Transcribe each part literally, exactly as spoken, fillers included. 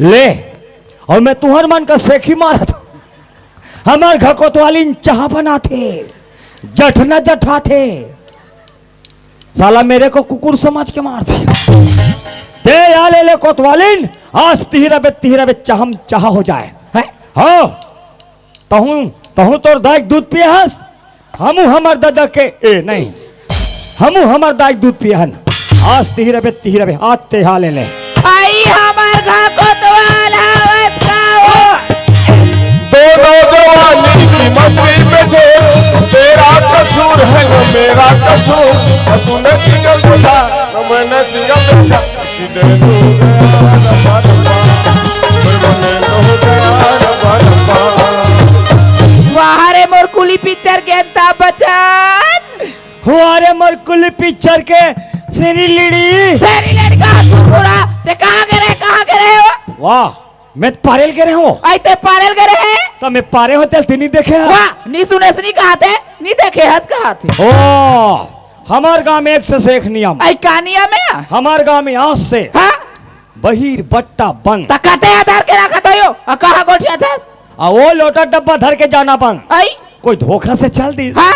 ले, अउ मैं तुंहर मन का सेखी मारत हंव। हमर घर कोतवालिन चाहा बनाथे, जठना जठाथे। साला मेरे को कुकुर समझ के मार दिया। ते या ले ले कोतवालिन, आज तिही रबे, तिही रबे, चाहम चाहा हो जाए। हैं? हो। तहूं, तहूं तोर दाई के दूध पिए हस, हमू हमर ददा के, ए, नहीं, हमू हमर दाई के दूध पिए हन। आज तिही रबे, तिही रबे, आज ते हा ले ले। आई हमर घर कोतवाल हवस का वो। दोनों जवानी की मस्ती में से तेरा कसूर है न मेरा कसूर। तूने सिंगल देखा, मैंने सिंगल देखा। वाह रे मोर कुली पिक्चर के अमिताभ बच्चन। वाह रे मोर कुली पिक्चर के शेरी लेडी। शेरी लेडी का कुकुरा। ते कहाँ के रहे, कहाँ के रहे हो? वाह, मैं तो पारेल के रहे हंव। अइसे पारेल के रहे? त मैं पारे हंव तेला ते नइ देखे हस। वाह, नइ सुनेस नइ कहाथे, नइ देखे हस कहाथे। ओ, हमर गांव में एक से सेख नियम। अई का नियम हे? हमर गांव में आज से हाँ? बहिर बट्टा बंद। त कते आधार के रखत हो यो? अ कहाँ गोठियाथस? अ वो लोटा डब्बा धर के जाना बंद। अई? कोई धोखा से चल दिस। हाँ?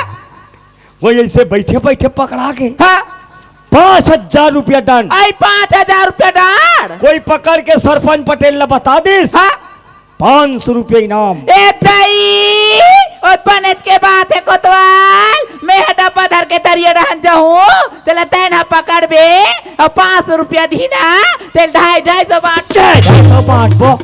कोई अइसे बइठे बइठे पकड़ा के। हाँ? पाँच हजार रुपया दंड। अई पाँच हजार रुपया दंड? कोई पकड़ के सरपंच पटेल ला बता दिस। हाँ? पाँच सौ रुपया इनाम। ए दई, ओ बनेच के बात हे कोतवाल, मैं ह डब्बा धर के तरिया डहन जाहूं, तेला तैं ह पकड़बे, अउ पाँच सौ रुपया दिही ना, तेला ढाई, ढाई सौ बांट। ढाई सौ बांटबो।